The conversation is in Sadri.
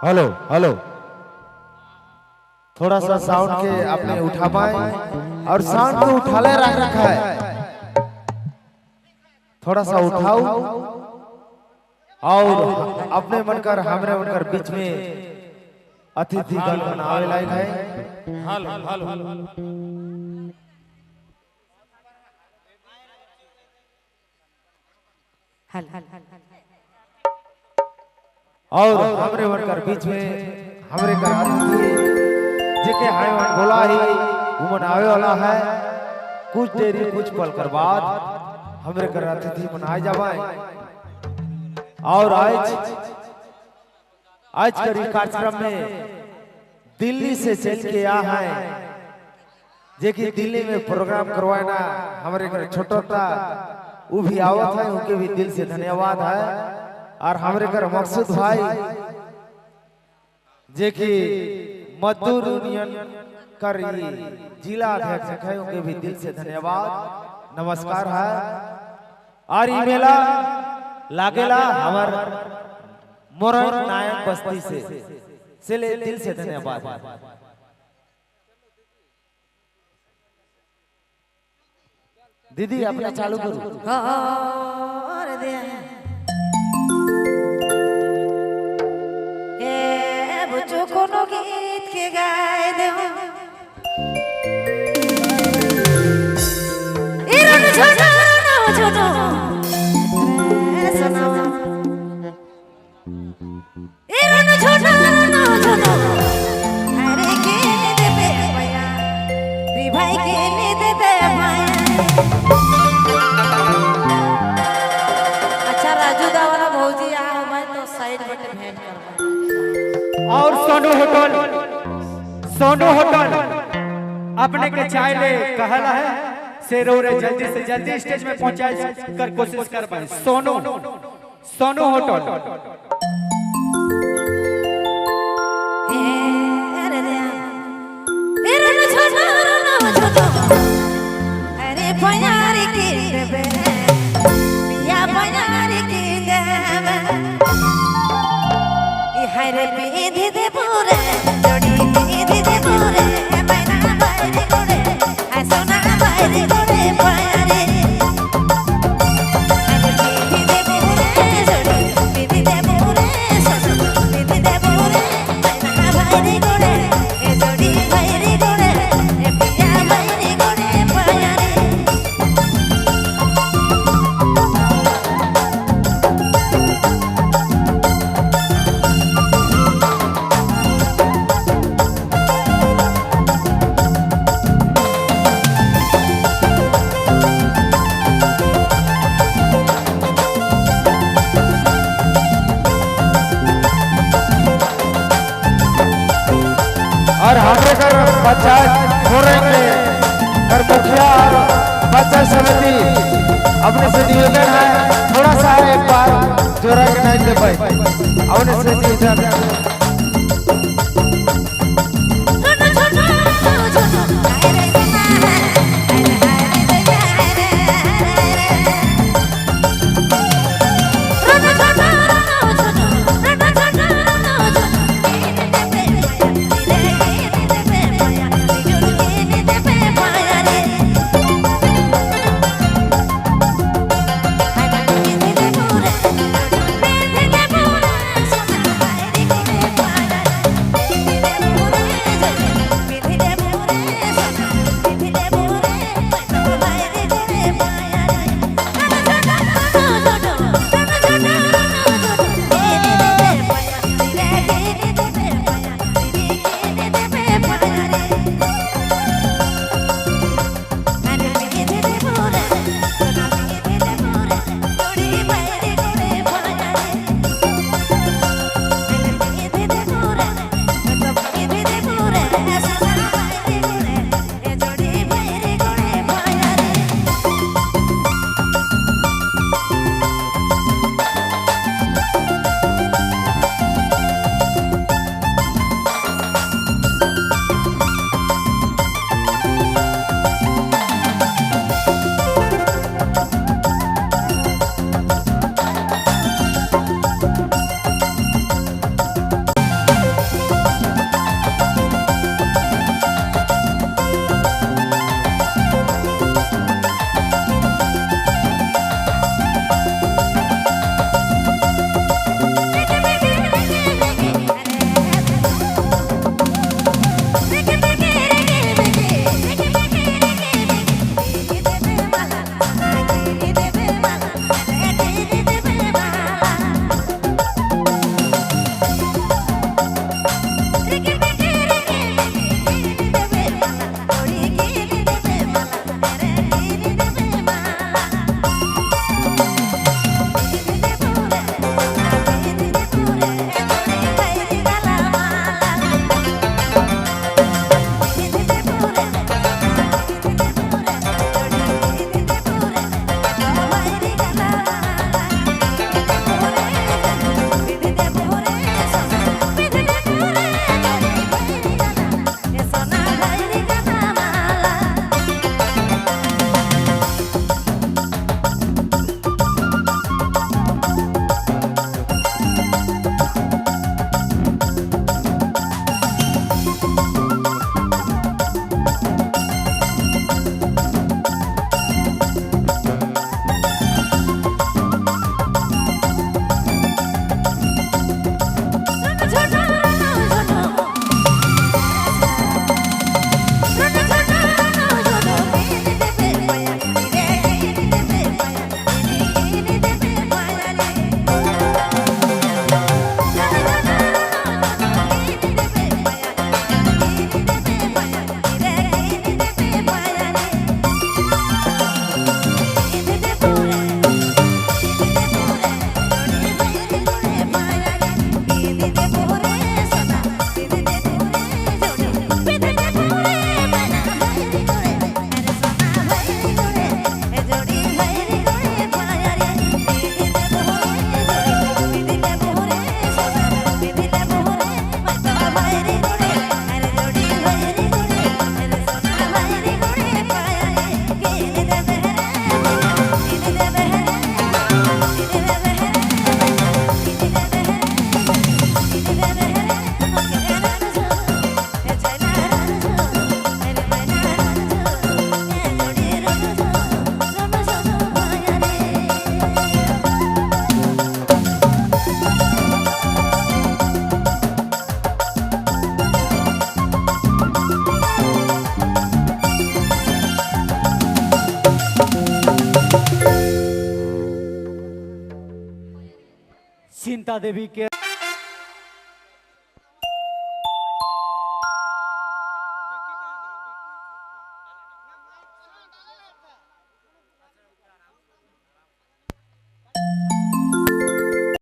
हेलो हेलो, थोड़ा सा साउंड के आपने उठा पाए और साउंड को उठा ले रख रखा है, थोड़ा सा उठाओ और अपने मन कर हमरे मन कर बीच में अतिथि गण बनावे लायक है। हेलो हेलो हेलो और हमरे मन कर बीच में हमरे कर अतिथि जेके हाय मन बोला ही वो मनावे वाला है। कुछ देरी कुछ पल कर बाद हमरे कर अतिथि मनाए जावाए। और आज आज कर कार्यक्रम में दिल्ली से चल के आ है, जेकि दिल्ली में प्रोग्राम करवाना हमारे घर छोटा था वो भी आवत है, उनके भी दिल से धन्यवाद है। और हमारे घर मकसूद भाई जेकि मजदूर यूनियन कर जिला अध्यक्ष है, उनके भी दिल से धन्यवाद नमस्कार है। और ये मेला लागेला हमार मोरन नायक बस्ती से ले दिल से धन्यवाद। दीदी अपना चालू करो। ए बुचो कोनो गीत के गाय देओ इरन छोटो ना छोटो सुनावा इरन छोटो ना छोटो अरे के देबे भैया री भाई के देबे भैया। अच्छा राजू दा वाला भौजी आ मैं तो साइड बटे भेंट करवा। और सोनू होटल, सोनू होटल अपने के चाय ले कहला है से रो रे जल्दी से जल्दी स्टेज में पहुंचाए कर कोशिश कर पाए। सोनू, सोनू होटल। अरे प्यार के देबे पिया प्यार के देबे हरे पीधि दे पूरे जोड़ी पीधि दे पूरे मैना बारी गोरे सोना बारी गोरे प्यारे। अरे पीधि दे पूरे जोड़ी पीधि दे पूरे सोना पीधि दे पूरे मैना बारी गोरे जोड़ी बारी गोरे पिया बारी गोरे प्यारे। और हमरे कर पंचायत मोरेंगे कर मुखिया और पंचायत समिति अपने से निवेदन है थोड़ा सा एक बार जोरा के नहीं दे पाए अपने से निवेदन। Bye. चिंता देवी के।